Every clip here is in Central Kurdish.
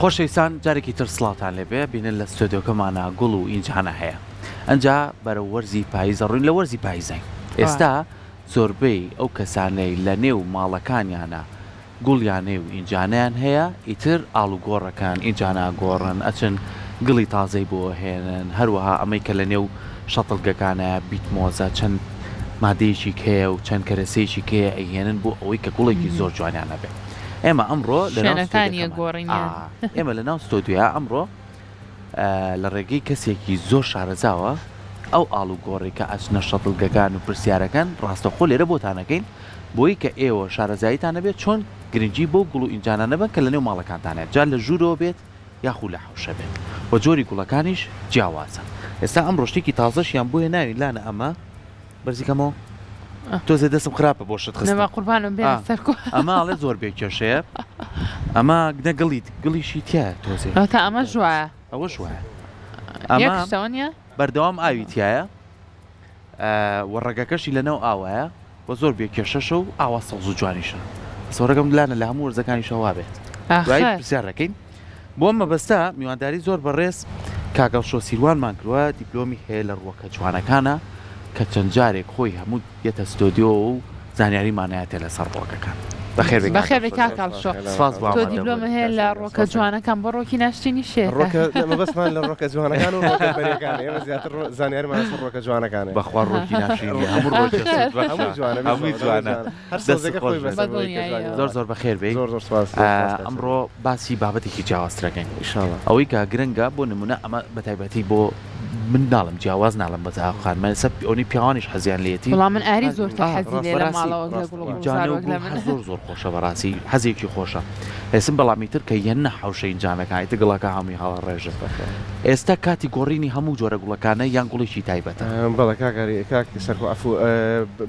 خۆشەویستان جارێکی تر سڵاوتان لێبێ بینن لە ستۆدیۆکەمانا گوڵ و ئینجانە هەیە ئەنجا بەرەو وەرزی پاییز ئەڕۆین لە وەرزی پاییزاین ئێستا زۆربەی ئەو کەسانەی لە نێو ماڵەکانیانا گوڵیان هەیە و ئینجانەیان هەیە ئیتر ئاڵوگۆڕەکەن ئینجانە ئەگۆڕن ئەچن گڵی تازەی بۆ ئەهێنن هەروەها ئەمەی کە لە نێو شەتڵگەکانایە بیتمۆزە چەند مادەیەکی کەیە و چەند کەرەسەیەکی کەیە ئەیهێنن بۆ ئەوەی کە گوڵێکی زۆر جوانیان هەبێ. ئێمە ئەمڕۆ لەناو شوێنەکانی ستۆدیۆکەمان ئەگۆڕین ئا یان. ئێمە لەناو ستۆدیۆیا ئەمڕۆ لە ڕێگەی کەسێکی زۆر شارەزاوە ئەو ئاڵوگۆڕی کە ئەچنە شەتڵگەکان و پرسیارەکەن ڕاستەوخۆ لێرە بۆتان ئەکەین بۆی کە ئێوە شارەزاییتان هەبێت چۆن گرنگی بەو گوڵ و ئینجانانە بەن کە لەنێو ماڵەکانتان هەیە جا لە ژوورەوە بێت یاخو لە حەوشە بێت وە جۆری گوڵەکانیش جیاوازە ئێستا ئەمڕۆ شتێکی تازەشیان بۆ هێناوین لانە ئەمە بەرزی کەمەوە تۆزێ دەستم خراپە بۆ شت خستن نەما قوربانم بێنە ئا. سەر کو ئەمە ئەڵێ زۆر بێ کێشەیە ئەمە نە گڵیت گڵیشی تیایە تۆزێ تا ئەمەش وایە ئەوەش وایە یەک ئەمە شتەوە نییە بەردەوام ئاوی تیایە و ڕەگەکەشی لەناو ئاوایە و زۆر بێ کێشەشە و ئاوا سەوز و جوانیشە سۆرەکەم لانە لە هەموو وەرزەکانیشە وابێت دوای ئاخر پرسیار دەکەین بۆ ئەم مەبەستە میوانداری زۆر بەڕێز کاک ئەڵشۆ سیروانمان کردوە دیپلۆمی هەیە لە ڕووەکە جوانەکانە کە چەند جارێک خۆی هەموو دێتە ستۆدیۆ و زانیاریمان ئەیاتێ لەسەر ڕووەکەکان. بەخێر بێی کاک بەخێر بێی ئەڵشۆ کاک جان. ئەڵشۆ. سپاس بۆ تۆ ئامادەبوونت. دیپلۆمە هەیە لە ڕووەکە جوانەکان بۆ ڕووەکی ناشتینی شێتە. ڕووەکە مەبەستمان لە ڕووەکە جوانەکان و ڕووەکە بەریەکانە ئێمە زیاتر زانیاریمان لەسەر ڕووەکە جوانەکانە. بەخوا ڕووەکی ناشرین نیە هەموو ڕووەکێ ئاخر. سوودبەخشە هەمووی جوانە هەمووی بالضبط هەمووی جوانە. جوانە. هەر دەستت سەوزەکە خۆش خۆی بێت. بەسە بەوەی کە بەدڵنیاییەوە. جوانی زۆر زۆر بەخێر بێی. زۆر زۆر سپاس زۆر سپاس کاک سەرکەوت. ئەمڕۆ باسی بابەتێکی جیاوازتر ئەکەین. ئیشاڵا. ئەوەی کە گرنگە بۆ نموونە ئەمە بە تایبەتی بۆ من ناڵێم جیاواز ناڵێم بەس خانمە ئێستا ئەونەی پیاوانیش حەزیان لێیەتی. وەڵا من ئاری زۆرتر ئا حەزی لێیە لە بەڕاستی ماڵەوە وەک لە گوڵ و ئینجانە گوڵزار و وەک لە گوڵ من. هەر زۆر زۆر خۆشە بەڕاستی حەزێکی خۆشە ئێسم بەڵام ئیتر کە یەنە حەوشە ئینجانەکان ئیتر گڵەکە هەمووی هەڵەڕێژن ئێستا کاتی گۆڕینی هەموو جۆرە گوڵەکانە یان گوڵێکی تایبەتە؟ بەڵێ کاک ئاری کاک سەرکۆ عەفو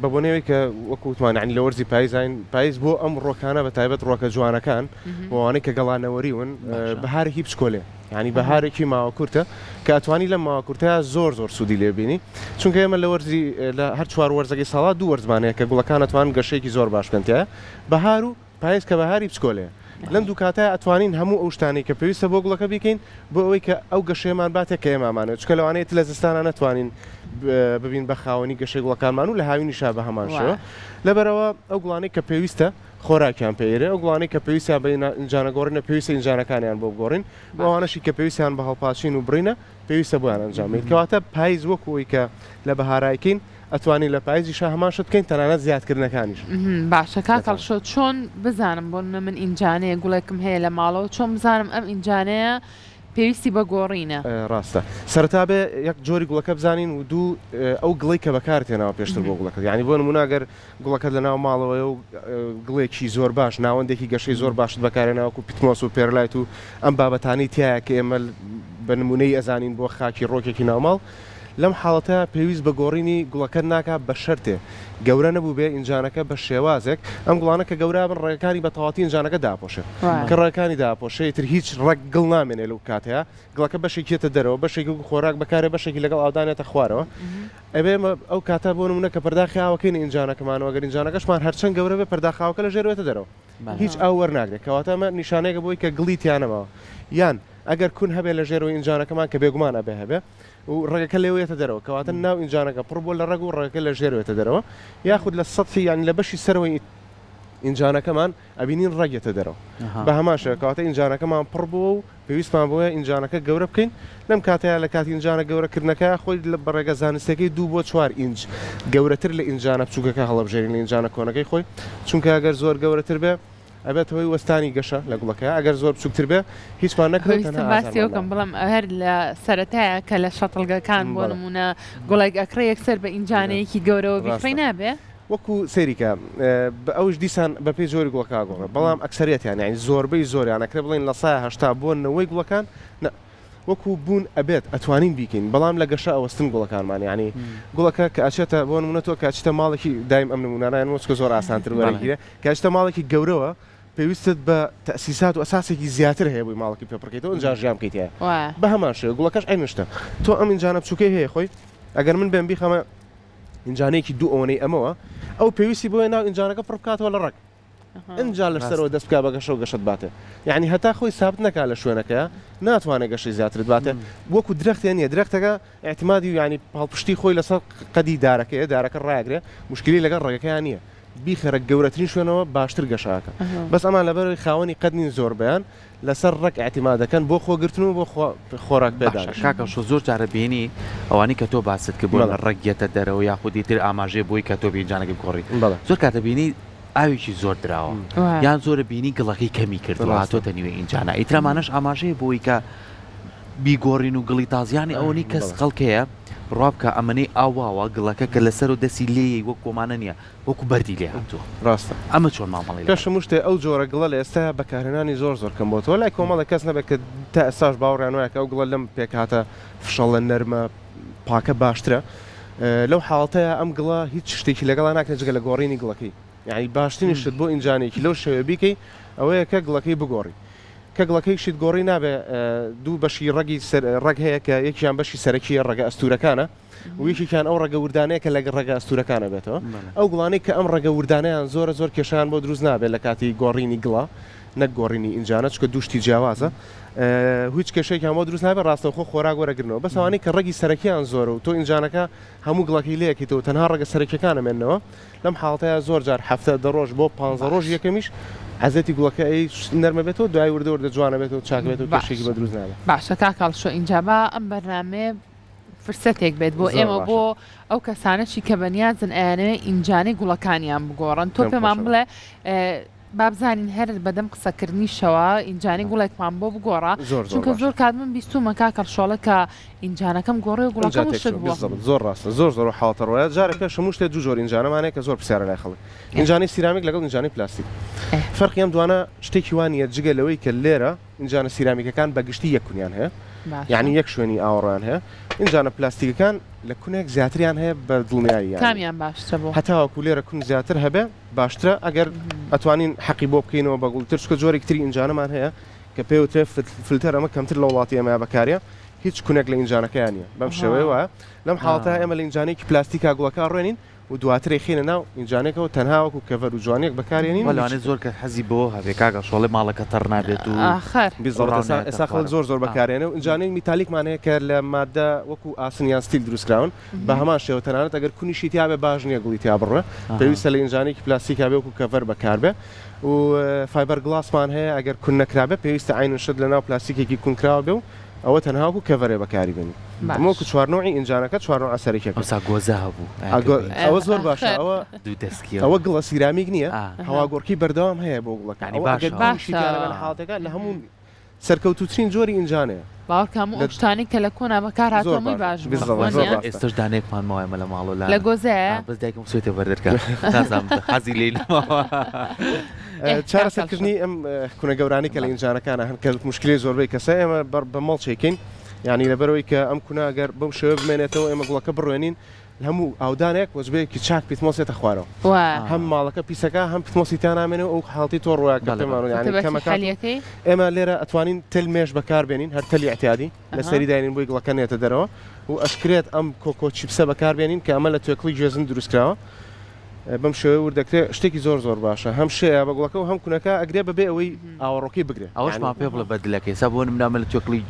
بە بۆنەی ئەوەی کە وەکو وتمان یانی لە وەرزی پاییزاین پاییز بۆ ئەم ڕۆکانە بە تایبەت ڕۆکە جوانەکان و ئەوانەی کە گەڵا نەوەریون باشە. بەهارێکی بچکۆلەیە یانی بەهارێکی ماوە کورتە کە ئەتوانی لەم ماوە کورتەیا زۆر زۆر سوودی لێ بینی چونکە ئێمە لە وەرزی لە هەر چوار وەرزەکەی ساڵا دوو وەرزمان هەیە کە گوڵەکان ئەتوانن گەشەیەکی زۆر باش بکەن تیایا بەهار و پایز کە بەهاری بچکۆلەیە لەم دوو کاتەیا ئەتوانین هەموو ئەو شتانەی کە پێویستە بۆ گوڵەکە بیکەین بۆ ئەوەی کە ئەو گەشەیەمان باتێ کە ئێمە ئەمانەوێت چونکە لەوانەیە لە زستانا نەتوانین ببین بە خاوەنی گەشەی گوڵەکانمان و لە هاوینیشا بە هەمان شێوە لەبەرئەوە ئەو گوڵانەی کە پێویستە خۆراکیان پێ ئێرێ ئەو گوڵانەی کە پێویستیان بە ئینجانە گۆڕینە پێویستە ئینجانەکانیان بۆ بگۆڕین و ئەوانەشی کە پێویستیان بە هەڵپاچین و بڕینە پێویستە بۆیان ئەنجام بەین کەواتە پایز وەکو ئەوەی کە لە بەهارایکەین ئەتوانین لە پایزیشا هەمان شت بکەین تەنانەت زیادکردنەکانیش. باشە کاک هەڵشۆ چۆن بزانم بۆ نمونە من ئینجانەیە گوڵێکم هەیە لە ماڵەوە چۆن بزانم ئەم ئینجانەیە پێویستی بە گۆڕینە؟ ڕاستە سەرەتا بێ یەک جۆری گوڵەکە بزانین و دوو ئەو گڵەی کە بەکارت هێناوە پێشتر بۆ گوڵەکەت یانی بۆ نمونە گەر گوڵەکەت لەناو ماڵەوەیە و گڵێکی زۆر باش ناوەندێکی گەشەی زۆر باشت بەکارهێنا وەکو پیتمۆس و پێرلایت و ئەم بابەتانەی تیایە کە ئێمە بە نمونەی ئەزانین بۆ خاکی ڕۆکێکی ناوماڵ لەم حاڵەتە پێویست بە گۆڕینی گوڵەکەت ناکا بە شەرتێ گەورە نەبووبێ ئینجانەکە بە شێوازێک ئەم گوڵانە کە گەورە بن ڕەگەکانی بە تەواتی ئینجانەکە داپۆشێ کە ڕەگەکانی داپۆشێ ئیتر هیچ ڕەگ گڵ نامێنێ لەو کاتەیا گڵەکە بەشێکی یەتە دەرەوە بەشێکی وەکو خۆراک بەکارێ بەشێکی لەگەڵ ئاودانێتە خوارەوە ئەبێ ئێمە ئەو کاتە بۆ نمونە کە پەرداخی ئاوەکەین ئینجانەکەمانەوە گەر ئینجانەکەشمان هەرچەند گەورە بێ پەرداخ ئاوەکە لە ژێر وێتە دەرەوە هیچ ئاو وەرناگرێت کەواتە ئەمە نیشانەیەکە بۆی کە گڵی تیا نەماوە یان ئەگەر کون هەبێ لە ژێرەوەی ئینجانەکەمان کە بێگومان ئەبێ هەبێ و ڕەگەکە لێوە یەتە دەرەوە کەواتە ناو ئینجانەکە پڕ بووە لە ڕەگ و ڕەگەکە لە ژێرەوە یەتە دەرەوە یاخود لە سەتحی یان لە بەشی سەرەوەی ئینجانەکەمان ئەبینین ڕەگ یەتە دەرەوە بە هەمان شێوە کەواتە ئینجانەکەمان پڕ بووە و پێویستمان بۆیە ئینجانەکە گەورە بکەین لەم کاتەیا لە کاتی ئینجانە گەورەکردنەکە خۆی لە بە ڕێگە زانستیەکەی دوو بۆ چوار ئینج گەورەتر لە ئینجانە بچووکەکە هەڵەبژێرین لە ئینجانە کۆنەکەی خۆی چونکە ئەگەر زۆر گەورەتر بێ ئەبێتە هۆی وەستانی گەشە لە گوڵەکە ئەگەر زۆر بچووکتر بێ هیچمان نەکرێت ویستم تەنها باسی ئازارمان ئەوکەم ماوە. بڵێم هەر لە سەرەتایە کە لە شەتڵگەکان بۆ بەڵێ. نموونە گوڵێک ئەکڕێ یەکسەر بە ئینجانەیەکی گەورەوە بیکڕی ڕاستە. نابێ؟ وەکو سەیری کە بە ئەوش دیسان بە پێی جۆری گوڵەکە ئەگۆڕێ بەڵام ئەکسەریەتیان یانی زۆربەی زۆریان ئەکرێ بڵێین لە سایە 80 بۆ نەوەی گوڵەکان نا وەکو بوون ئەبێت ئەتوانین بیکەین بەڵام لە گەشە ئەوەستن گوڵەکانمان یانی گوڵەکە کە ئەچێتە بۆ نمونە تۆ کە ئەچیتە ماڵێکی دایم ئەم نمونانە یان وەچکە زۆر ئاسانتر وەرەگیرێ کە ئەچیتە ماڵێکی گەورەوە پێویستت بە تەئسیسات و ئەساسێکی زیاتر هەیە بۆی ماڵەکەی پێ پڕکەیتەوە ئینجا ژیان بکەیت تیایا بە هەمان شێوە گوڵەکەش عەینە شتە تۆ ئەم ئینجانە بچووکەی هەیە خۆی ئەگەر من بێم بیخەمە ئینجانەیەکی دوو ئەوەنەی ئەمەوە ئەو پێویستی بۆیە ناو ئینجانەکە پڕ بکاتەوە لە ڕەگ. ئنجا لە سەرەوە دەست بکا بە گەشە و گەشەت باتێ یانی هەتا خۆی سابت نەکا لە شوێنەکەیا ناتوانێ گەشەی زیاترت باتێ وەکو درەختێ نیە درەختەکە ئیعتمادی و یانی پاڵپشتی خۆی لەسەر قەدی دارەکەیە دارەکە ڕایەگرێ موشکیلەی لەگەڵ ڕەگەکەیا نیە بیخەرە گەورەترین شوێنەوە باشتر گەشە ئەکا بەس ئەمان لەبەرئەوەی خاوەنی قەد نین زۆربەیان لەسەر ڕەگ ئیعتیماد دەکەن بۆ خۆگرتن و بۆ خۆراک باشە پێدانیش. کاکە شۆ زۆر جارە بینی ئەوانەی کە تۆ باست کرد بۆ بەڵێ. ڕەگ یەتە دەرەوە یاخود ئیتر ئاماژەیە بۆی کە تۆ بینجانەکەی بگۆڕی بەڵێ. زۆر کاتە بینی ئاوێکی زۆر دراوە یان زۆرە بینی گڵەکەی کەمی کردووە ڕاستە. هاتۆتە نیوە ئینجانە ئیتر ئەمانەش ئاماژەیە بۆی کە بیگۆڕین و گڵی تازیانی ئەوەنی کەس بەڵێ. خەڵک هەیە بڕوا بکە ئەمەنەی ئاو واوە گڵەکە کە لەسەر و دەستی لێیەی وەک کۆمانە نیە وەکو بەردی لێ هاتووە. ڕاستە. ئەمە چۆن مامەڵەی پێش لەگەڵ. هەموو شتێ ئەو جۆرە گڵە لە ئێستایا بەکارهێنانی زۆر زۆر کەم بۆتەوە لای کۆمەڵێک کەس نەبێت کە تا ئێستاش باوەڕیان وایە کە ئەو گڵە لەم پێکهاتە فشەڵە نەرمە پاکە باشترە لەو حاڵەتەیا ئەم گڵە هیچ شتێکی لەگەڵا ناکرێت جگە لە گۆڕینی گڵەکەی یانی باشترین شت بۆ ئینجانێکی لەو شێوەیە بیکەی ئەوەیە کە گڵەکەی بگۆڕی کە گڵەکەیشت گۆڕی نابێ دوو بەشی ڕەگی ڕەگ هەیە کە یەکیان بەشی سەرەکیە ڕەگە ئەستورەکانە و یەکێکیان ئەو ڕەگە وردانەیە کە لە ڕەگە ئەستوورەکانە بێتەوە. ئەو گوڵانەی کە ئەم ڕەگە وردانەیان زۆرە زۆر کێشەیان بۆ دروست نابێت لە کاتی گۆڕینی گڵا نەک گۆڕینی ئینجانە چونکە دوو شتی جیاوازە هیچ کێشەیەکیان بۆ دروست نابێت ڕاستەوخۆ خۆراک وەرەگرنەوە بەس ئەوانەی کە ڕەگی سەرەکیان زۆرە و تۆ ئینجانەکە هەموو گڵەکەی لێ ئەکەیتەوە تەنها ڕەگە سەرەکیەکان ئەمێننەوە لەم حاڵەتەیا زۆر جار هەفتە دە ڕۆژ بۆ پانزە ڕۆژ یەکەمیش عەزێتی گوڵەکە ئەی نەرمە بێتەوە دوای وردە وردە جوانە بێتەوە چاک بێتەوە کێشەیەکی بۆ دروست نابێت. باشە کاک هەڵشۆ ئینجا با ئەم بەرنامەیە فرسەتێک بێت بۆ ئێمە بۆ ئەو کەسانەشی کە بەنیازن ئەیانەوێ ئینجانەی گوڵەکانیان بگۆڕن تۆ پێمان بڵێ بابزانین هەر بەدەم قسەکردنیشەوە ئینجانی گوڵێکمان بۆ بگۆڕە چونکە زۆر کات من بیستومە کاکە شۆڵە کە ئینجانەکەم گۆڕێ و گوڵەکەم وشک بووە زۆر ڕاستە زۆر زۆر حاڵەتە ڕۆیە جارێ پێش هەموو شتێ دوو جۆر ئینجانەمانەیە کە زۆر پرسیارە لای خەڵک ئینجانی سیرامیک لەگەڵ ئینجانی پلاستیک فەرقی ئەم دوانە شتێکی وا نییە جگە لەوەی کە لێرە ئینجانە سیرامیکەکان بە گشتی یەک کونیان هەیە یانی یەک شوێنی ئاوەڕۆیان هەیە ئینجانە پلاستیکەکان لە کونێک زیاتریان هەیە بە دڵنیایی یانی کامیان باشترە بۆ هەتاوەکو لێرە کون زیاتر هەبێ باشترە ئەگەر ئەتوانین حەقی بۆ بکەینەوە بە گوڵتر چونکە جۆرێکی تری ئینجانەمان هەیە کە پێی وترێ فلتەر ئەمە کەمتر لە وڵاتی ئێمە بەکارە هیچ کونێک لە ئینجانەکەیان نییە بەم شێوەیە وایە لەم حاڵەتە ئێمە لە ئینجانێکی پلاستیکا گوڵەکە ڕوێنین و دواتر ئەیخەینە ناو ئینجانێکەوە تەنها وەکو cover و جوانیەک بەکارێنین وە لەوانەیە زۆر کەس حەزی بەوە هەبێ کاکە شۆڵێ ماڵەکە تەڕ نابێت و ئاخر. بالضبط ڕاو ئێستا نایەتە ئێستا خەڵک خوارەوە. زۆر زۆر ئا. بەکارێنێ و ئینجانەی میتالیکمان هەیە کە لە مادە وەکو ئاسن یان ستیل دروست کراون بە هەمان شێوە تەنانەت ئەگەر کونیشی تیابێ باش نییە گوڵی تیا بڕوێ ئەها. پێویستە لە ئینجانێکی پلاستیکا بێ وەکو cover بەکاربێ و fiber glass مان هەیە ئەگەر کون نەکرابێ پێویستە عەینن شت لەناو پلاستیکێکی کونکراوە بێ و ئەوە تەنها وەکو cover ێ بەکاری بێنی ئەمە وەکو باش. چوار نەوعی ئینجانەکە چوار نەوعە سەرەکیەکە. ئەوسا گۆزە هەبوو ئا گۆ ئەوە زۆر باشە ئاخر. ئەوە دوو دەسکی ئەوە هەبوو. گڵە سیرامیک نییە ئا. هەواگۆڕکی بەردەوام هەیە بۆ گوڵەکە یانی ئەوە ئەگەر باشە. دووشی باشە. تیا نەبێ لە حاڵەتێکا لە هەموو سەرکەوتووترین جۆری ئینجانەیە. باوەڕکە هەموو لە ئەو شتانەی کە لە کۆنا بەکار هاتووە زۆر هەمووی باشە باش بووە بالضبط وا زۆر نییە؟ ڕاستە. ئێستاش دانەیەکمان ماوە ئێمە لە ماڵەوە لە لانە گۆزەیە؟ ئا بەس دایکم خستوویەتە بەر دەرگا نازانم حەزی لێی نەماوە. ئێ کاک هەڵشۆ. چارەسەرکردنی ئەم کونە گەورانەی کە لە ئینجانەکانا هەن کە موشکیلەی زۆربەی کەسە ئێمە بە مەڵچ ئەیکەین یانی لەبەرئەوەی کە ئەم کونە گەر بەم شێوەیە بمێنێتەوە ئێمە گوڵەکە بڕوێنین هەموو ئاودانێک وەجبەیەکی چاک پیتمۆس یەتە خوارەوە هەم ماڵەکە پیسەکە هەم پیتمۆسی تیا نامێنێ و ئەو حاڵەتی تۆ ڕوایە کە پێمان یانی کەمەکات ئێمە لێرە ئەتوانین تەل مێش بەکار بێنین هەر تەلی ئیعتیادی لەسەری داینین بۆی گڵەکە نێتە دەرەوە و ئەشکرێت ئەم coco chips ە بەکار بێنین کە ئەمە لە توێکڵی گوێزن دروست کراوە بەم شێوەیە ورد دەکرێت شتێکی زۆر زۆر باشە هەم شێیە بە گوڵەکە و هەم کونەکە ئەگرێ بەبێ ئەوەی ئاوەڕۆکەی بگرێ ئەوەشمان پێ بڵێ بە دلەکەی سا بۆ نمونە ئەمە لە توێکڵی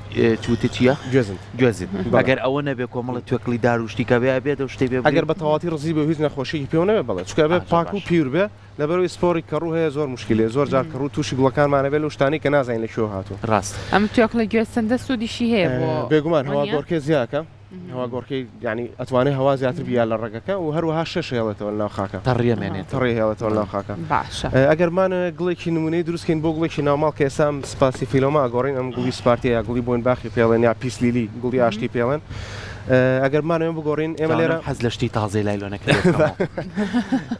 چوتە چییە؟ گوێزن گوێزن ئەگەر ئەوە نەبێ کۆمەڵە توێکڵی دار و شتی کە بێ ئەبێت ئەو شتەی بێ ئەگەر بە تەواوەتی ڕزی بێ و هیچ نەخۆشیەکی پێوە نەبێ بەڵێ چونکە ئەبێ پاک و pure بێ لەبەرئەوەی سپۆڕی کەڕوو هەیە زۆر موشکیلەیە زۆر جار کەڕوو تووشی گوڵەکانمان ئەبێ لەو شتانەی کە نازانین لە کوێوە هاتوون. ڕاستە. ئەم توێکڵی گوێزندە سوودیشی هەیە بۆ بێگومان وانیە؟ هەواگۆڕکێ زیاکە. هەواگۆڕکێی یانی ئەتوانێ هەوا زیاتر بیا لە ڕەگەکە و هەروەها شێش هێڵێتەوە لەناو خاکە. تەڕیە مێنێتەوە. تەڕی هێڵێتەوە لەناو خاکە. باشە. ئەگەر بمانەوێ گوڵێکی نموونەیی دروست کەین بۆ گوڵێکی ناوماڵ کە ئێستا ئەم spathiphyllum ە ئەگۆڕین ئەم گوڵی سپارتیە یا گوڵی بۆین باخی پێڵێن یا peace lily گوڵی ئاشتی پێڵێن ئەگەر بمانەوێ بگۆڕین ئێمە لێرە جانم حەز لە شتی تازەی لایلۆنەکە لێ بکەمەوە.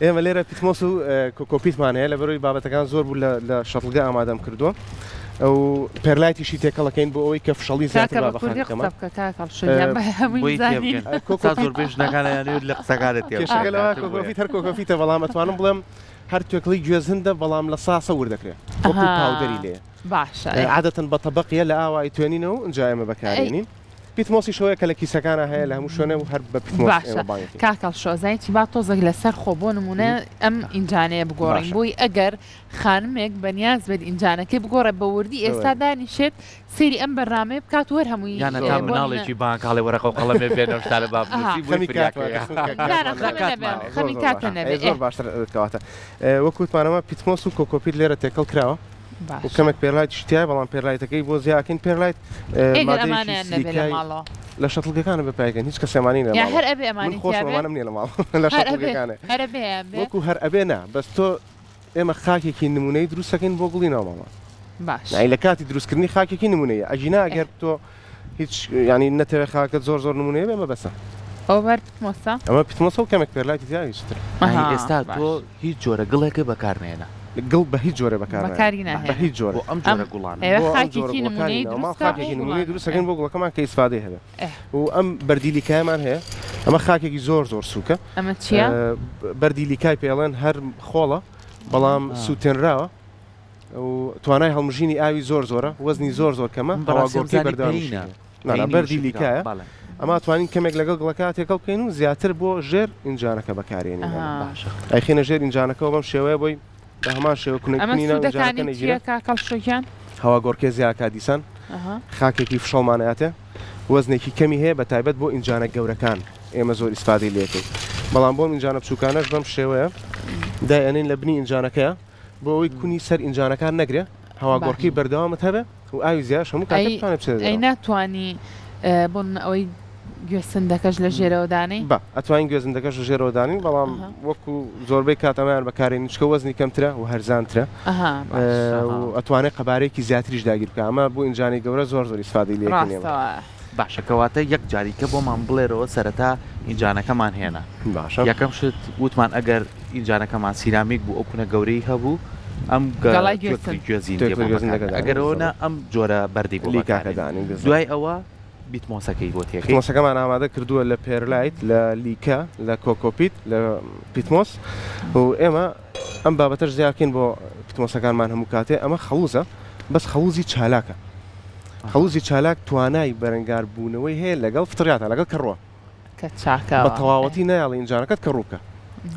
ئێمە لێرە peat moss و cocopeat مان هەیە لەبەرئەوەی بابەتەکان زۆر بوو لە شەتڵگە ئامادەم کردووە. ئەو perlite یشی تێکەڵەکەین بۆ ئەوەی کە فشەڵی زیاتر کاکە با بە بە کوردی خاکەکەمان. قسە بکە کاک هەڵشۆ گیان با هەمووی بۆی بزانین. تێبگەن. coco تا peat زۆربەی ژنەکان ئەیانەوێت لە قسەکانت تێبگەن کێشەکە لەوە زیاتر بۆیە. cocopeat هەر cocopeat ە بەڵام ئەتوانم بڵێم هەر توێکڵی گوێزهندە بەڵام لە ساسە ورد دەکرێ وەکو ئەها powder ی لێیە. باشە ئەی. عادەتەن بە تەبەقیە لە ئاوا ئەیتوێنینەوە و ئینجا ئێمە ئەی بەکارێنین. peat moss یش ئەوەیە کە لە کیسەکانا هەیە لە هەموو شوێنێ و هەر بە peat moss باشە ئێمە بانگی کەین. کاک هەڵشۆ ئەزانی چی با تۆزێک لەسەر خۆ بۆ نموونە ئەم ئینجانەیە بگۆڕین باشە. بۆی ئەگەر خانمێک بەنیاز بێت ئینجانەکەی بگۆڕێ بە وردی ئێستا دانیشێت سەیری ئەم بەرنامەیە بکات وەر هەمووی یان هەتا بۆ نموونە مناڵێکی بانگ کاڵێ وەرەقە و قەڵەمێ بێنە و شتانە با ئەها. بنووسی بۆی خەمی کاتمان فریاکەیە. خەمی نا نا کاتمان خەمە نەبێ. نەبێ کاتمان. زۆر خەمی زۆر کاتە باشە. نەبێ ئەی ئێ. زۆر باشتر کەواتە وەک وتمان ئەمە peat moss و cocopeat لێرە تێکەڵ کراوە و باشە. کەمێک perlite یش تیایە بەڵام perlite ەکەی بۆ زیاکەین perlite ئێ گەر مادەیەکی ئەمانەیان نەبێ لە سلیکای ماڵەوە. لە شەتڵگەکانە بێ پایکەن هیچ کەس ئەمانەی نیە لە یا ماڵەوە هەر ئەبێ من ئەمانەی خۆشم تیا بێ؟ ئەمانەم نیە لە ماڵەوە لە هەر ئەبێ شەتڵگەکانێ هەر ئەبێ یان بێ؟ وەکو هەر ئەبێ نا بەس تۆ ئێمە خاکێکی نمونەیی دروست ئەکەین بۆ گوڵی ناو ماڵان باش. یانی لە کاتی دروستکردنی خاکێکی نمونەیە ئەگینا ئەگەر تۆ هیچ یانی نەتەوێ خاکت زۆر زۆر نمونەیە بێ ئەمە بەسە. ئەوە بەر peat moss ە؟ ئەمە peat moss ە و کەمێک perlite ی تیا هیچ تر. یانی ئەها ئێستا باش. تۆ هیچ جۆرە گڵێکت بەکار نەهێنا. گڵ بە هیچ جۆرێ بەکار نایەت. بەکاری بە ناهێنێ. هیچ جۆرێ. بۆ ئەم ئەم جۆرە گوڵانە. ئەوێ بۆ ئەم جۆرە خاکێکی گوڵەکانی نمونەیی ناو ماڵ دروست کا بۆ خاکێکی نمونەیی گوڵانە. دروست ئەکەین بۆ گوڵەکەمان کە ئیسفادەی هەبێ. ئێ. و ئەم بەردی لیکایەمان هەیە ئەمە خاکێکی زۆر زۆر سووکە. ئەمە چییە؟ بەردی لیکای پێڵێن هەر خۆڵە بەڵام سووتێنراوە و توانای هەڵمژینی ئاوی زۆر زۆرە وەزنی زۆر زۆر کەمە هەواگۆڕکێی بەردەوامیشی هەیە. نا نا بەردی لیکایە ئەمە توانین کەمێک لەگەڵ گڵەکە تێکەڵ بکەین و زیاتر بۆ ژێر ئینجانەکە بەکارێنین باشە ئەیخینە ژێر ئینجانەکەەوە بەم شێوەیە بۆی بە هەمان شێوە ئەمە کونەکونی ناو ئینجانەکە سوودەکانی نەگیرێ چییە کاک هەڵشۆ گیان؟ هەواگۆڕکێ زیاکا دیسان خاکێکی فشەڵمان ئەیاتێ وەزنێکی کەمی هەیە بە تایبەت بۆ ئینجانە گەورەکان ئێمە زۆر ئیسفادەی لێکەین بەڵام بۆم ئینجانە بچووکانەش بەم شێوەیە دایئەنین لە بنی ئینجانەکەیە بۆ ئەوەی کونی سەر ئینجانەکان نەگرێ هەواگۆڕکێی بەردەوامت هەبێ و ئاوی زیاش هەموو کاتێک بتوانێ بچێتە ئەی دەرەوە. ناتوانی بۆ نمونە ئەوەی گوێسندەکەش لە ژێرەوە دانێی؟ با ئەتوانین گوێزندەکەش لە ژێرەوە دانین بەڵام وەکو زۆربەی کات ئەمەیان بەکارێنین چونکە وەزنی کەمترە و هەرزانترە و ئەتوانێت قەبارەیەکی زیاتریش داگیر بکا ئەمە بۆ ئینجانی گەورە زۆر زۆر ئیسفادەی لێ ئەکەین ئێمە. باشە کەواتە یەک جاریکە بۆمان بڵێرەوە سەرەتا ئینجانەکەمان هێنا باشە یەکەم شت وتمان ئەگەر ئینجانەکەمان سیرامیک بوو ئەو کونە گەورەی هەبوو ئەم گەڵای گوێزن. گوێزین توێکڵی گوێزن دەکە دانین ئەگەرەوە نا بالضبط. ئەم جۆرە بەردەی بۆ لیکاکە بەکارێنین دانین بالضبط. دوای ئەوە peat moss ەکەی بۆ تێکەی. peat moss ەکەمان ئامادە کردووە لە perlite، لە لیکە، لە cocopeat، لە peat moss و ئێمە ئەم بابەتەش زیاکەین بۆ peat moss ەکانمان هەموو کاتێ ئەمە خەڵوزە بەس خەڵوزی چالاکە خەڵوزی چالاک توانای بەرەنگاربوونەوەی هەیە لەگەڵ فطریاتە لەگەڵ کەڕووە کە چاکە بە تەواوەتی نایەڵی ئینجانەکەت کەڕوو بکە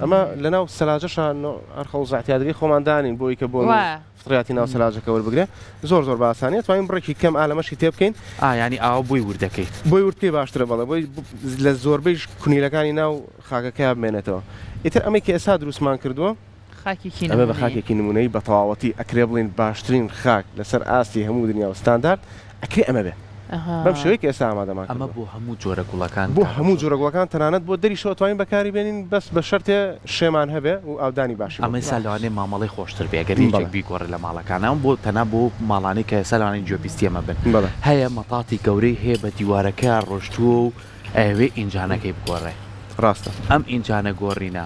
ئەمە لەناو سەلاجەشا هەر خەڵوزە ئیعتیادەکەی خۆمان دانین بۆی کە بۆن فطریاتی ناو سەلاجەکە وەربگرێ زۆر زۆر بە ئاسانی ئەتوانین بڕێکی کەم ئا لەمەشی تێ بکەین. ئا یانی ئاوا بۆی ورد دەکەی. بۆی ورد بکەی باشترە بەڵێ بۆی لە زۆربەی کونیلەکانی ناو خاکەکەیا بمێنێتەوە ئیتر ئەمەی کە ئێستا دروستمان کردووە خاکێکی ئەمە بە نمونەیی. خاکێکی نمونەیی بە تەواوەتی ئەکرێ بڵێین باشترین خاک لەسەر ئاستی هەموو دنیا و ستاندارد ئەکرێ ئەمە بێ بەم شێوەی کە ئێستا ئامادەمان ئەمە کردووە. بۆ هەموو جۆرە گوڵەکان بۆ کاکە هەموو شۆ؟ جۆرە گوڵەکان تەنانەت بۆ دەریشەوە ئەتوانین بەکاری بێنین بەس بە شەرتێ شێمان هەبێ و ئاودانی باشی بۆ ئەمە بکەین. ئێستا لەوانەیە مامەڵەی خۆشتر بێ گەر یەکێک بەڵێ. بیگۆڕێ لە ماڵەکانا بۆ تەنها بۆ ماڵانەی کە ئێستا لەوانەیە گوێبیستی ئەمە بن بەڵێ. هەیە مەتاتی گەورەی هەیە بە دیوارەکەیا ڕۆشتووە و ئەیەوێ ئینجانەکەی بگۆڕێ. ڕاستە. ئەم ئینجانە گۆڕینە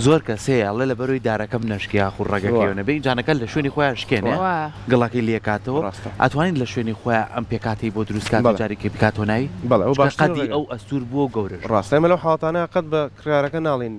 زۆر کەس هەیە ئەڵێ لەبەرەوەی دارەکەم نەشکێ یاخود ڕەگەکەی وە. نەبێ ئینجانەکە لە شوێنی خۆیان شکێنێ وە. گڵەکەی لێکاتەوە ڕاستە. ئەتوانین لە شوێنی خۆیان ئەم پێکهاتەی بۆ دروست کات و بەڵێ. جارێکی بکاتەوە ناوی بەڵێ ئەو چونکە باشترین قەدی ڕێگە. ئەو ئەستوور بووە و گەورەش بووە. ڕاستە ئێمە لەو حاڵەتانە قەت بە کڕیارەکە ناڵێین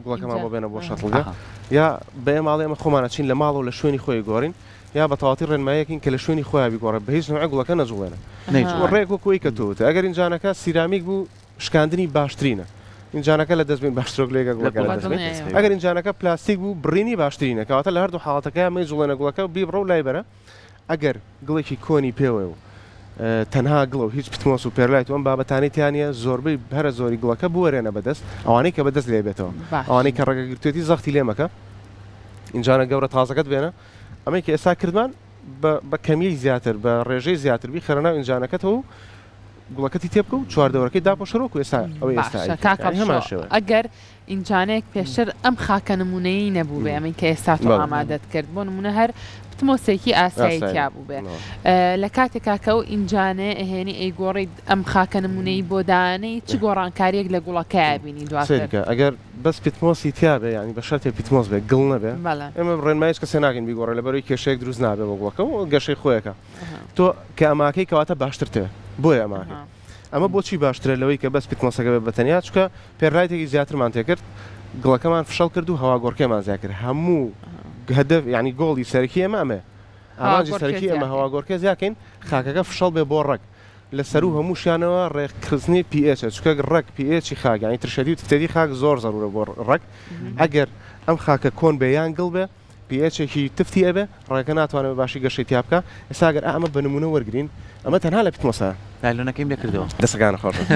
گوڵەکەمان ئینجا. بۆ بێنە بۆ شەتڵگە ئەها. یا بە ئێمە ئەڵێ ئێمە خۆمان ئەچین لە ماڵەوە لە شوێنی خۆی گۆڕین یا بە تەواوەتی ڕێنماییەکین کە لە شوێنی خۆیان بیگۆڕێ بە هیچ نەوعێک گوڵەکە نەجوڵێنە. نەیجوڵێنە. ڕێک وەکو ئەوەی کە تۆ وتت ئەگەر ئینجانەکە سیرامیک بوو شکاندنی باشترینە ئینجانەکە لە دەست بین باشترۆک لێگە گوڵەکە لە دەست بین ئەگەر ئینجانەکە پلاستیک بوو بڕینی باشترینە کەواتە لە هەردوو حاڵەتەکەیا مەیجوڵێنە گوڵەکە و بیبڕە و لای بەرە ئەگەر گڵێکی کۆنی پێوەیە و تەنها گڵە و هیچ peat moss و perlite و ئەم بابەتانەی تیا نییە زۆربەی هەرە زۆری گڵەکە بوەرێنە بەدەست ئەوانەی کە بەدەست لێ بێتەوە ئەوانەی کە ڕەگە گرتوێتی زەختی لێ مەکە ئینجانە گەورە تازەکەت بێنە ئەمەی کە ئێستا کردمان بە کەمیی زیاتر بە ڕێژەی زیاتر بیخەرە ناو ئینجانەکەتەوە و گوڵەکەتی تێبکە و چواردەورەکەی داپۆشەرەوە وەکو ئێستا ئەوەی ئێستا باشە ئەیکەی. کاک یانی هەمان هەڵشۆ شێوەیە. ئەگەر ئینجانەیەک پێشتر ئەم خاکە نموونەیی نەبووبێ ئەمەی کە ئێستا تۆ بەڵێ. ئامادەت کرد بۆ نموونە هەر peat moss ێکی ئاسایی ئاسایی. تیا بووبێ بەڵێ. لە کاتێکا کە ئەو ئینجانەیە ئەهێنی ئەیگۆڕیت ئەم خاکە نموونەیی بۆ دانێی چ گۆڕانکارییەک لە گوڵەکەیا بینی دواتر؟ سەیرکە ئەگەر بەس peat moss ی تیا بێ یانی بە شەرتێ peat moss بێ گڵ نەبێ بەڵێ. ئێمە ڕێنمایی هیچ کەسێ ناکەین بیگۆڕێ لەبەرئەوەی کێشەیەک دروست نابێ بۆ گوڵەکە و گەشەی خۆیەکا. تۆ کە ئەماکەی کەواتە باشتر تێ بۆیە ئەماکەی ئەمە بۆچی باشترە لەوەی کە بەس peat moss ەکە بێت بە تەنیا چونکە perlite ێکی زیاترمان تێکرد گڵەکەمان فشەڵ کرد و هەواگۆڕکێمان زیاد کرد هەموو هەدەف یعنی گۆڵی سەرەکی ئێمە ئەمەیە ئامانجی سەرەکی ئێمە هەواگۆڕکێ زیاکەین خاکەکە فشەڵ بێ بۆ ڕەگ. لە سەروو هەمووشیانەوە ڕێکخستنی pH ە چونکە ڕەگ pH ی خاک یانی ترشەتی و تفتەتی خاک زۆر زەرورە بۆ ڕەگ ئەگەر ئەم خاکە کۆن بێ یان گڵ بێ pH ێکی تفتی ئەبێ ڕەگەکە ناتوانێت بە باشی گەشەی تیا بکا ئێستا ئەگەر ئا ئەمە بە نموونە وەرگرین ئەمە تەنها لە peat moss ە نایلۆنەکەیم لێ کردەوە. دەستەکانت خۆش بێت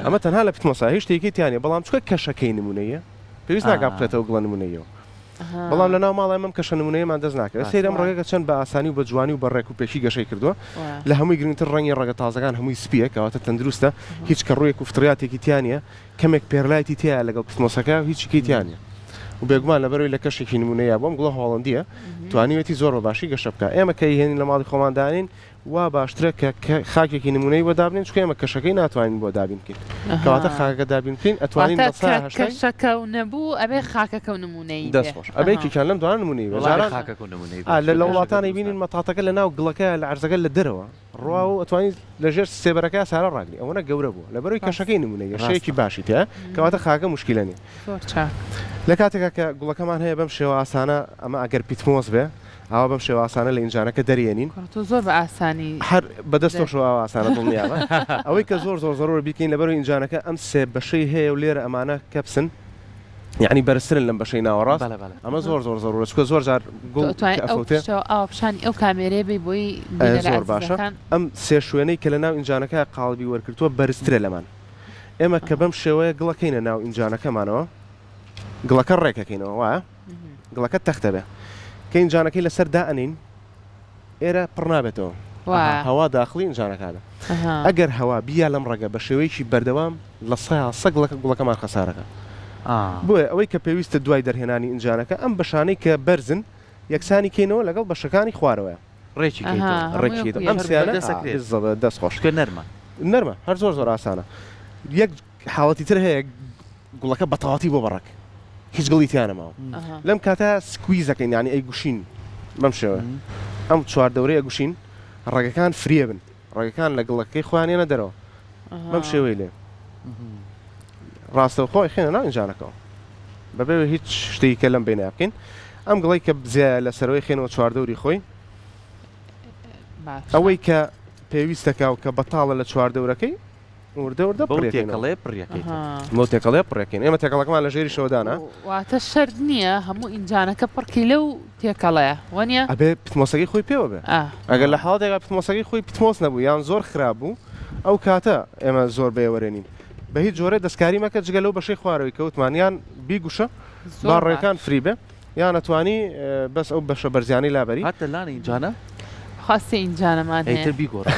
ئەمە تەنها لە peat moss ە هیچ شتێکی تیا نیە بەڵام چونکە کەشەکەی نموونەییە پێویست ناکا بخرێتە ئەو گڵە نموونەییەوە بەڵام لە ناو ماڵ ئێمە ئەم کەشە نموونەیەمان دەست ناکەوێت سەیری ئەم ڕەگەکە چەند بە ئاسانی و بە جوانی و بە ڕێک و پێکی گەشەی کردووە لە هەمووی گرنگتر ڕەنگی ڕەگە تازەکان هەمووی سپییە کەواتە تەندروستە هیچ کەڕوویەک و فطریاتێکی تیا نییە کەمێک perlite ی تیایە لەگەڵ peat moss ەکە و هیچی کەی تیا نییە و بێگومان لەبەرەوەی لە کەشێکی نموونەیە بۆ ئەم گوڵە هۆڵەندییە توانیوێتی زۆر بە باشی گەشە بکا ئێمە کە ئەیهێنین لە ماڵی خۆمان دانین وا باشترە کە خاکێکی نموونەیی بۆ دابنێین چونکە ئێمە کەشەکەی ناتوانین بۆ دابین بکەین کەواتە خاکەکە دابین بکەین ئەتوانین واتە کە 80% کەشەکە و نەبوو ئەبێ خاکەکە و نموونەیی بێ دەست خۆش ئەبێ یەکێکیان لەم دوانە نموونەیی بێ وەڵا ئەبێ جاران خاکەکە و نموونەیی بێ ئا لە چونکە لە کەشەکە وڵاتانی دروست بینین نابێ. مەتاتەکە لە ناو گڵەکەیا لە عەرزەکە لە دەرەوە ڕواوە و ئەتوانی لە ژێر سێبەرەکەیا سارا ڕاگری ئەوەنە گەورە بووە لەبەرەوەی ڕاست. کەشەکەی نموونەییە شێیەکی ڕاستە. باشی تیایە کەواتە خاکە موشکیلە نیە. زۆر چاک. لە کاتێکا کە گوڵەکەمان هەیە بەم شێوە ئاسانە ئەمە ئەگەر peat moss بێ ئاوا بەم شێوە ئاسانە لە ئینجانەکە دەریێنین. کوڕە تۆ زۆر بە ئاسانی هەر بە دەر. دەستۆشەوە ئاوا ئاسانە دڵنیابە. ئەوەی کە زۆر زۆر زەرورە بیکەین لەبەرەوەی ئینجانەکە ئەم سێ بەشەی هەیە و لێرە ئەمانە کەپسن یەعنی بەرزترن لەم بەشەی ناوەڕاست بەڵێ بەڵێ. ئەمە زۆر زۆر زەرورە چونکە زۆر جار تۆ گوڵ ئەتوانی کە ئەو ئەفەوتێ. پشتەوە ئاوا پیشانی ئەو کامێرەیە بەی بۆی ئێ بینەرە زۆر باشە ئازیزەکان. ئەم سێ شوێنەی کە لە ناو ئینجانەکە قاڵبی وەرگرتووە بەرزترە لەمان ئێمە کە بەم شێوەیە گڵەکەینە ناو ئینجانەکەمانەوە گڵەکە ڕێکەکەینەوە وایە؟ گڵەکە تەختە بێ کە ئینجانەکەی لەسەر دائەنین ئێرە پڕ نابێتەوە هەوا داخڵی ئینجانەکە بێ ئەگەر هەوا بیا لەم ڕەگە بە شێوەیەکی بەردەوام لە سەیا سە گڵەکە گوڵەکەمان خەسارەکە بۆیە ئەوەی کە پێویستە دوای دەرهێنانی ئینجانەکە ئەم بەشانەی کە بەرزن یەکسانی کەینەوە لەگەڵ بەشەکانی خوارەوەیە ڕێکی کەیتەوە ڕێکی کەیتەوە ئەم سیانە بالضبط دەست خۆش نەرمە نەرمە هەر زۆر زۆر ئاسانە یەک حاڵەتی تر هەیە گوڵەکە بەتەواتی بۆ بەڕەک هیچ گڵی تیا نەماوە لەم کاتە squeeze ەکەین یانی ئەیگوشین بەم شێوە ئەم چواردەورەی ئەگوشین ڕەگەکان free بن ڕەگەکان لە گڵەکەی خۆیان یەنە دەرەوە بەم شێوەی لێ ڕاستەوخۆ خێنە ناو ئینجانەکەەوە بەبێ هیچ شتێکی کە لەم بینە بکەین ئەم گڵی کە زیایە لە سەرەوەی خێنەوە چواردەوری خۆی ئەوەی کە پێویستەکە و کە بەتاڵە لە چواردەورەکەی وردە وردە بەو پڕیەکەینەوە. تێکەڵەیە پڕیەکەیتەوە. بەو تێکەڵەیە پڕیەکەین. ئێمە تێکەڵەکەمان لە ژێریشەوە دانا. واتە شەرت نییە هەموو ئینجانەکە پڕکەی لەو تێکەڵەیە وەنیە؟ ئەبێ peat moss ەکەی خۆی پێوە بێ. ئەگەر لە حاڵەتێکا peat moss ەکەی خۆی peat moss نەبوو یان زۆر خراپ بوو ئەو کاتە ئێمە زۆر بەیەوەرێنین. بە هیچ جۆرێ دەستکاری مەکە جگە لەو بەشەی خوارەوەی کە وتمان یان بیگوشە با زۆر ڕێکان باش. free بێ. یان ئەتوانی بەس ئەو بەشە بەرزیانەی لابەری. هاتە لانی ئینجانە؟ خوا سێ ئینجانەمان ئەی هەیە. تر بیگۆڕە.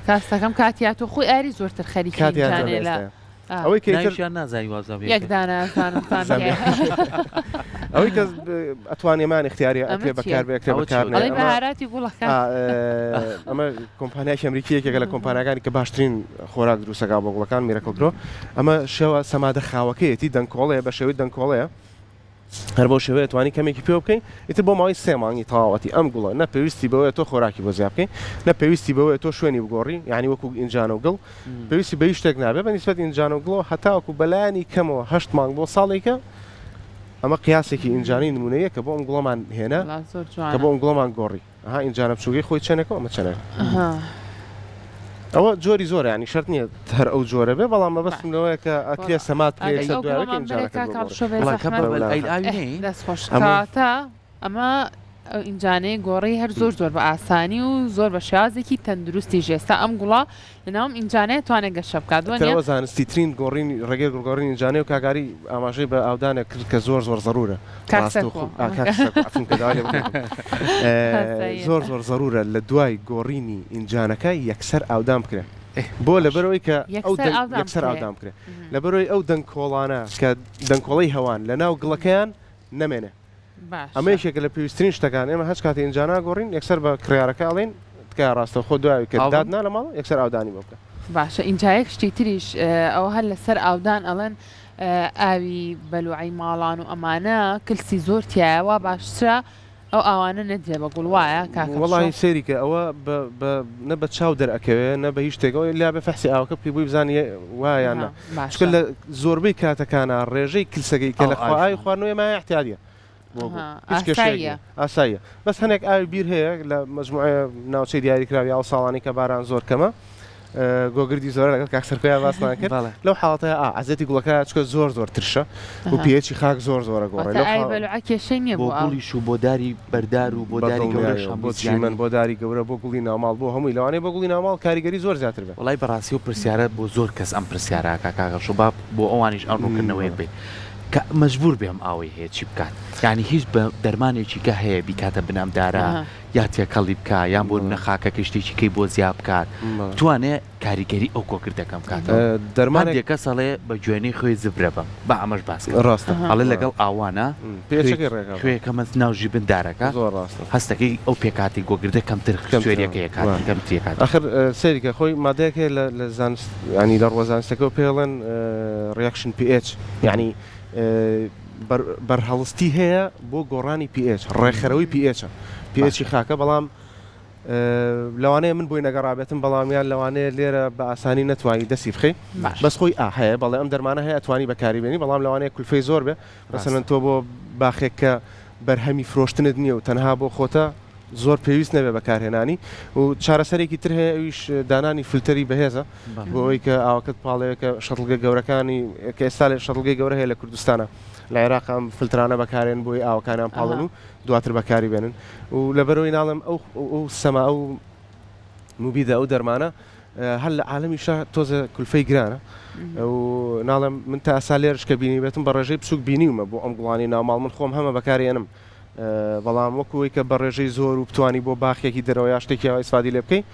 کاستەکەم کاتیا تۆ خۆی ئاری زۆرتر خەریکی کاتیا تۆ ئینجانەیە لە ئێستا ئا. ئەوەی کە ئیتر ناویشیان نازانی وازانم یەک یەکێ. دانە ئەزانم زانم زانم. ئەوەی کە ئەتوانی ئەمان ئیختیاریە ئەمە ئەکرێ چییە؟ بەکار بێ ئەکرێ ئەوە بەکار چییە؟ نەیە ئەڵێی ئەمە بەهاراتی گوڵەکان. ئا ئەمە کۆمپانیایەکی ئەمریکی یەکێکە لە کۆمپانیاکانی کە باشترین خۆراک دروستەکا بۆ گوڵەکان Miracle-Gro ئەمە شێوە سەمادە خاوەکەیەتی دەنکۆڵەیە بە شێوەی دەنکۆڵەیە هەر بەو شێوەیە توانی کەمێکی پێوە بکەی ئیتر بۆ ماوەی سێ مانگی تەواوەتی ئەم گوڵە نە پێویستی بەوەیە تۆ خۆراکی بۆ زیاد بکەی نە پێویستی بەوەیە تۆ شوێنی بگۆڕی یعنی وەکو ئینجانە و گڵ پێویستی بە هیچ شتێک نابێ بە نیسبەت ئینجانە و گڵەوە هەتاوەکو بەلایەنی کەمەوە هەشت مانگ بۆ ساڵێکە ئەمە قیاسێکی ئینجانی نمونەیە کە بۆ ئەم گوڵەمان هێنا وەڵا زۆر کە جوانە. بۆ ئەم گوڵەمان گۆڕی. ئەها ئینجانە بچووکەی خۆی چەنێکە و ئەمە چەنێکە. ئەها. ئەوە جۆری زۆرە یانی شەرت نییە هەر ئەو جۆرە بێ بەڵام مەبەستم لەوەیە کە ئەکرێ وەڵا سەمات بکرێ ئەگەر یەکسەر ئەو دوای ئەوەی کە گوڵەمان بەرێ ئینجانەکەت کاک بۆ گۆڕی. هەڵشۆ بێ وەڵا کە زەحمەت. بە بەولاوە. ئەی ئاوی ئێه نەی؟ دەست خۆش ئەمە کەواتە ئەمە ئەو ئینجانەی گۆڕی هەر زۆر زۆر بە ئاسانی و زۆر بە شێوازێکی تەندروستی ژێستا ئەم گوڵە لەناو ئەم ئینجانەیە توانێت گەشە بکات تر وەنیە؟ ئەوە زانستی ترین گۆڕینی ڕێگەی گۆڕینی ئینجانەیە و کاک ئاری ئاماژەی بە ئاودانێک کرد کە زۆر زۆر زەرورە کاک ڕاستەوخۆ سەرکۆ ئا کاک سەرکۆ عەفوم کە داوای لێ بکەم ئاساییە. زۆر زۆر زەرورە لە دوای گۆڕینی ئینجانەکە یەکسەر ئاودان بکرێ بۆ باش. لەبەرئەوەی کە ئەو یەکسەر دەنگ ئاودان یەکسەر بکرێ. ئاودان بکرێ لەبەرئەوەی ئەو دەنکۆڵانە کە دەنکۆڵەی هەوان لە ناو گڵەکەیان نەمێنێ ئەمە باشە. یەکێکە لە پێویستترین شتەکان، ئێمە هەچ کاتێ ئینجا ناگۆڕین یەکسەر بە کڕیارەکە ئەڵێین تکایە ڕاستەوخۆ دوای ئەوەی کە ئاو بم؟ داتنا لە ماڵ یەکسەر ئاودانی بۆ بکە. باشە ئینجا یەک شتی تریش ئەوە هەر لەسەر ئاودان ئەڵێن ئاوی بەلوعەی ماڵان و ئەمانە کلسی زۆر تیایە وا باشترە ئەو ئاوانە نەدرێ بە گوڵ وایە کاک هەڵشۆ؟ وەڵاهی سەیری کە ئەوە بە بە نە بە چاو دەرئەکەوێ نە بە هیچ شتێک ئەوە ئیلا بێ فەحسی ئاوەکە بکەی بۆی بزانی وایە یان نا ئەها چونکە باشە. لە زۆربەی کاتەکانا ڕێژەی کلسەکەی کە ئاو لە خوا ئاویش ئاوی مان. خواردنەوەی ئێمە ئیعتیادیە بۆ گوڵ ئەها هیچ کێشەیەک ئاساییە. نیە ئاساییە بەس هەنێک ئاوی بیر هەیە لە مەجموعە ناوچەی دیاریکراو یا ئەو ساڵانەی کە باران زۆر کەمە. گۆگردی زۆرە لەگەڵ کاک سەرکۆیا باسمان کرد لەو حاڵەتە ئا عەزێتی گوڵەکە چکە زۆر زۆر ترشە و pH ی خاک زۆر زۆرە گۆڕێ لەو ئاوی بەلوعە کێشەی نییە بۆ گوڵیش و بۆ داری بەردار و بۆ داری گەورەش بۆ چیمەن بۆ داری گەورە بۆ گوڵی ناوماڵ بۆ هەمووی لەوانەیە بۆ گوڵی ناوماڵ کاریگەری زۆر زیاتر بێ. وەڵای بەڕاستی ئەو پرسیارە بۆ زۆر کەس ئەم پرسیارە ئەکا کاک هەڵشۆ با بۆ ئەوانیش ئەم ڕوونکردنەوەیە بێت کە مەجبوور بێ ئەم ئاوەی هەیە چی بکات یانی هیچ بە دەرمانێکی کە هەیە بیکاتە بن ئەم دارە یا تێکەڵی بکا یان بۆ نمونە خاکەکەی شتێکی کەی بۆ زیا بکات بتوانێ کاریگەری ئەو کۆکردە کەم بکاتەوە دەرمانێک هەندێک کەس ئەڵێ بە گوێنەی خوێی زبرە بەم با ئەمەش باس کەم ڕاستە ئەڵێ لەگەڵ ئاوانە پێچەکەی ڕێکە خوێکەمە ناو ژیبن دارەکە زۆر ڕاستە هەستەکەی ئەو پێکهاتەی گۆگردە کەمتر سوێریەکەی ئەکات کەمتری ئەکات ئەخر سەیری کە خۆی مادەیەک هەیە لە لە زانست یانی لە ڕووە زانستەکەوە پێی ئەڵێن reaction pH یانی بەرهەڵستی هەیە بۆ گۆڕانی pH ڕێکخەرەوەی pH ە pH ی خاکە بەڵام لەوانەیە من بۆی نەگەڕابێتم بەڵام یان لەوانەیە لێرە بە ئاسانی نەتوانی دەستی بخەی بەس خۆی ئا هەیە بەڵێ ئەم دەرمانە هەیە ئەتوانی بەکاری بێنی بەڵام لەوانەیە کولفەی زۆر بێ مەسەلەن تۆ بۆ باخێک کە بەرهەمی فرۆشتنت نییە و تەنها بۆ خۆتە زۆر پێویست نەبێ بەکارهێنانی و چارەسەرێکی تر هەیە ئەویش دانانی فلتەری بەهێزە بۆ ئەوەی کە ئاوەکەت پاڵەوێ کە شەتڵگە گەورەکانی کە ئێستا لە شەتڵگەی گەورە هەیە لە کوردستانە لە عێراق ئەم فلترانە بەکارێن بۆی ئاوەکانیان پاڵن و دواتر بەکاری بێنن و لەبەرەوەی ناڵێم ئەو ئەو سەما ئەو موبیدە ئەو دەرمانە هەر لە عالەمیشا تۆزە کولفەی گرانە و ناڵێم من تا ئەسا لێرش کە بینی بێتم بە ڕێژەی بچووک بینیومە بۆ ئەم گوڵانی ناوماڵ من خۆم هەمە بەکارێنم بەڵام وەکو ئەوەی کە بە ڕێژەی زۆر و بتانی بۆ باخێکی دەرەوە یا شتێکی ئاوا ئیسفادی لێ بکەی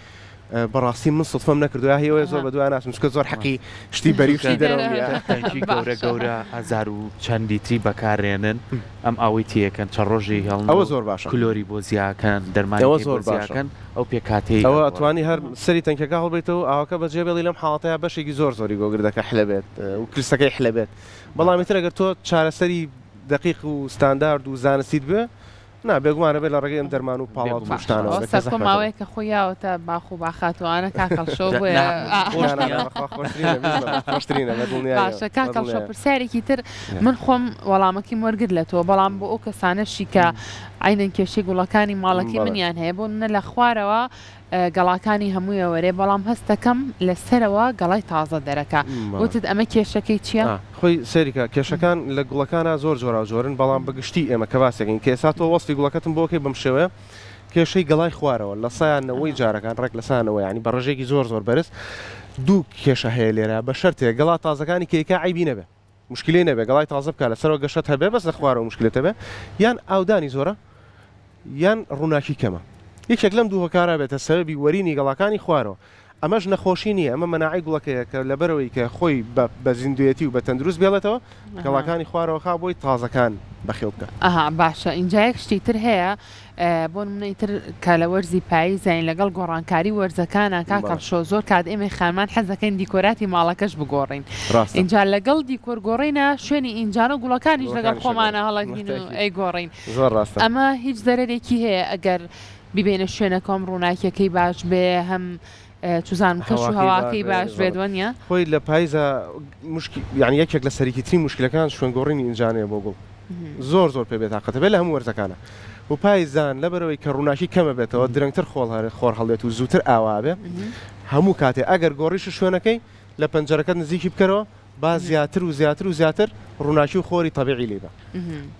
بەڕاستی من سوتفەم نەکردو یا هیوەیە زۆر بەدوای ناچم چونکە زۆر حەقی شتی بەری و شتی دەرەوەم نییە. تانکی گەورە گەورە 1000 و چەند لیتری بەکارێنن ئەم ئاوەی تێکەن چەند ڕۆژێ هێڵن ئەوە زۆر باشە کلۆری بۆ زیاکەن دەرمانی ئەوە بۆ زۆر باشە زیاکەن ئەو پێکهاتەی ئەوە ئەگۆڕن. ئەتوانی هەر سەری تەنکەکە هەڵبەیتەوە و ئاوەکە بەجێ بێڵی لەم حاڵەتەیا بەشێکی زۆر زۆری گۆگردەکە حلە بێت و کریستەکەی حلە بێت بەڵام ئیتر ئەگەر تۆ چارەسەری دەقیق و ستاندارد و زانستیت بوێ نا بێگومان ئەبێ لە ڕێگەی ئەم دەرمان و پاڵاوت و بێگومان. شتانەوە ئەوە بێ کە سەرکۆ زەحمەتە. ماوەیەکە خۆی یاوەتە باخ و باخاتوانە کاک هەڵشۆ جا بۆیە نا ئا. خۆش نا نا نییە؟ نا بەخوا خۆشترینە بزنە خۆشترینە بە دڵنیاییەوە باشە کاک بە هەڵشۆ دڵنیاییەوە. پرسیارێکی تر من خۆم وەڵامەکەیم وەرگرت لە تۆ بەڵام بۆ ئەو کەسانەشی کە عەینەن کێشەی گوڵەکانی ماڵەکەی بەڵێ. منیان هەیە بۆ نمونە لە خوارەوە گەڵاکانی هەمووی ئەوەرێ بەڵام هەست دەکەم لە سەرەوە گەڵای تازە دەرەکا وتت ئەمە کێشەکەی چیە؟ خۆی سەیری کە کێشەکان لە گوڵەکانا زۆر جۆراو جۆرن بەڵام بە گشتی ئێمە کە باسێکین کە ئێستا تۆ وەسفی گوڵەکەتم بۆ کەی بەم شێوەیە کێشەی گەڵای خوارەوە لە سایان نەوەی جارەکان ڕێک لە سایانەوە ینی بە ڕێژەیەکی زۆر زۆر بەرز دوو کێشە هەیە لێرە بە شەرتێک گەڵا تازەکانی کەیکا عەیبی نەبێ موشکیلەی نەبێ گەڵای تازە بکا لەسەرەوە گەشەت هەبێ بەس لە خوارەوە موشکیلەت هەبێ یان ئاودانی زۆرە یان ڕووناکی کەمە یەکێک لەم دوو هۆکارە بێتە سەبەبی وەرینی گەڵاکانی خوارەوە ئەمەش نەخۆشی نییە ئەمە مەناعەی گوڵەکەیە کە لەبەرەوەی کە خۆی بە زیندوێتی و بە تەندروست بێڵێتەوە گەڵاکانی خوارەوە خا بۆی تازەکان بەخێو بکە. ئەها باشە ئینجا یەک شتی تر هەیە بۆ نمونە ئیتر کە لە وەرزی پاییزاین لەگەڵ گۆڕانکاری وەرزەکانا کاک هەڵشۆ زۆر کات ئێمەی خانمان حەز دەکەین دیکۆراتی ماڵەکەش بگۆڕین ڕاستە. ئینجا لەگەڵ دیکۆر گۆڕینا شوێنی ئینجانە و گوڵەکانیش لەگەڵ گوڵەکانیش خۆمانا ئەگۆڕین. هەڵەگرین و ئەیگۆڕین زۆر ڕاستە. ئەمە هیچ زەرەرێکی هەیە ئەگەر بیبەینە شوێنەکەم ڕووناکیەکەی باش بێ هەم چوزانم کەش و هەواکەی باش هەواکەی بێ باش بێت بەڵێ. وەنیە؟ خۆی لە پایزا مشکی یانی یەکێک لە سەرەکیترین موشکیلەکان شوێن گۆڕینی ئینجانەیە بۆ گوڵ زۆر زۆر پێ بێتاقەتە بێ لە هەموو وەرزەکانە و پایزان لەبەرئەوەی کە ڕووناکی کەمە بێتەوە درەنگتر خۆڵ خۆر هەڵدێت و زووتر ئاوا بێ هەموو کاتێ ئەگەر گۆڕیشت شوێنەکەی لە پەنجەرەکەت نزیکی بکەرەوە با زیاتر و زیاتر و زیاتر ڕووناکی و خۆری تەبیعی لی بە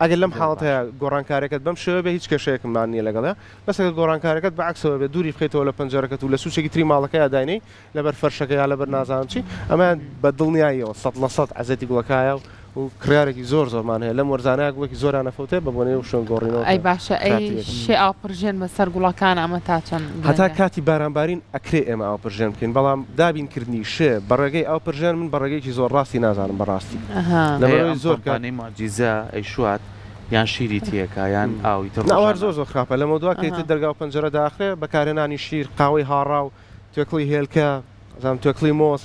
ئەگەر لەم حاڵەتەیا گۆڕانکارێکت بەم شێوە بێ هیچ کێشەیەکمان نییە لەگەڵیا بەس ئەگەر گۆڕانکارەکەت بە عەکسەوە بێ دووری بخەیتەوە لە پەنجەرەکەت و لە سوچێکی تری ماڵەکەیا داینێی لەبەر فەرشەکە یا لەبەر نازانم چی ئەمەیان بە دڵنیاییەوە 100% عەزێتی گوڵەکایە و و کڕیارێکی زۆر زۆرمان هەیە لەم وەرزانەیا گوڵێکی زۆریان ئەفەوتێ بە بۆنەی ئەو شوێن گۆڕینەوە ئەی کە باشە ئەی خراپترێتی. شێ ئاو پڕژێن بەسەر گوڵەکان ئەمە تا چەند هەتا گرنگە؟ کاتی باران بارین ئەکرێ ئێمە ئاو پرژێن بکەین بەڵام دابین کردنی شێ بە ڕێگەی ئاو پرژێن من بە ڕێگەیەکی زۆر ڕاستی نازانم بە ڕاستی ئەها. هەیە لەبەرئەوەی ئەم زۆر کات. پەمپانەی موعجیزە ئەیشوات یان شیری تێکا یان ئاو ئیتر نا ئەوە هەر ڕۆژانە. زۆر زۆر خراپە لەمەودوا کە ئەها. ئیتر دەرگا و پەنجەرە داخرێ بەکارهێنانی شیر قاوەی هاڕاو توێکڵی هێلکە، زام توێکڵی مۆز،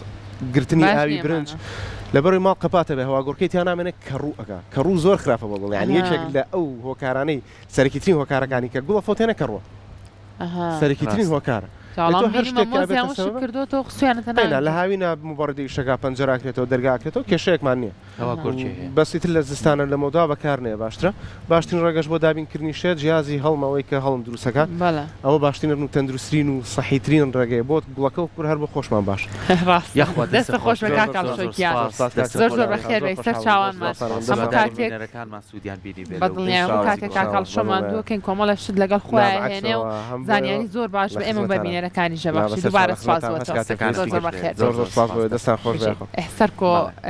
گرتنی باش ئاوی نییە برنج ئەمانە. لەبەرەوەی ماڵ قەپاتە بێ هەواگۆڕکێی تیا نامێنێ کەڕوو ئەکا کەڕوو زۆر خراپە بۆ گوڵ یانی یەکێک ئەها. لە ئەو هۆکارانەی سەرەکیترین هۆکارەکانی کە گوڵ ئەفەوتێنێ کەڕووە ئەها. سەرەکیترین ڕاستە. هۆکارە. تۆ هەر شتێک کە ئەبێتە سەبەب ئەی نا لە هاوینا موبەڕیدە ئیشەکا پەنجەرە ئەکرێتەوە دەرگا ئەکرێتەوە کێشەیەکمان نییە بەس ئیتر لە زستانە لەمەودا بەکار نەیە باشترە باشترین ڕێگەش بۆ دابینکردنی شێ جیازی هەڵم ئەوەی کە هەڵم دروستەکات ئەوە باشترین و تەندروسترین و سەحیترین ڕێگەیە بۆ گوڵەکە و کور هەر بۆ خۆشمان باش. ڕاستە یاخوا دەستت دەستت خۆش خۆش بێ زۆر کاک زۆر ئاڵشۆ زۆر گیان سپاس دەستت زۆر خۆش زۆر بێ بەخێر زۆر بێی سەر خۆشحاڵم زۆر چاوانمان سپاس هەموو هیوادارین کاتێک بینەرەکانمان سوودیان بینی بێ بە لەو دڵنیایەوە هەموو شێوازی کاتێک کاک گۆڕان. ئاڵشۆ ماندووە کەین کۆمەڵێ شت لەگەڵ نا خۆیان هێنێ و بەعەکسەوە هەم بۆ زانیاری زۆر باش لە بە ئێمە و بە خزمەتانە بینەرەکانیش نا دەبەخشی بەسەر دووبارە چاوە سپاس خزمەتان بۆ هەست تۆ کاتێک دەستەکانت زۆر خۆش زۆر خۆش بێ بەخێر زۆر زۆر زۆر زۆر سپاس بۆ سپاس دەستان خۆش بێ بژی یاخوا ئه سەرکۆ بەڵێ.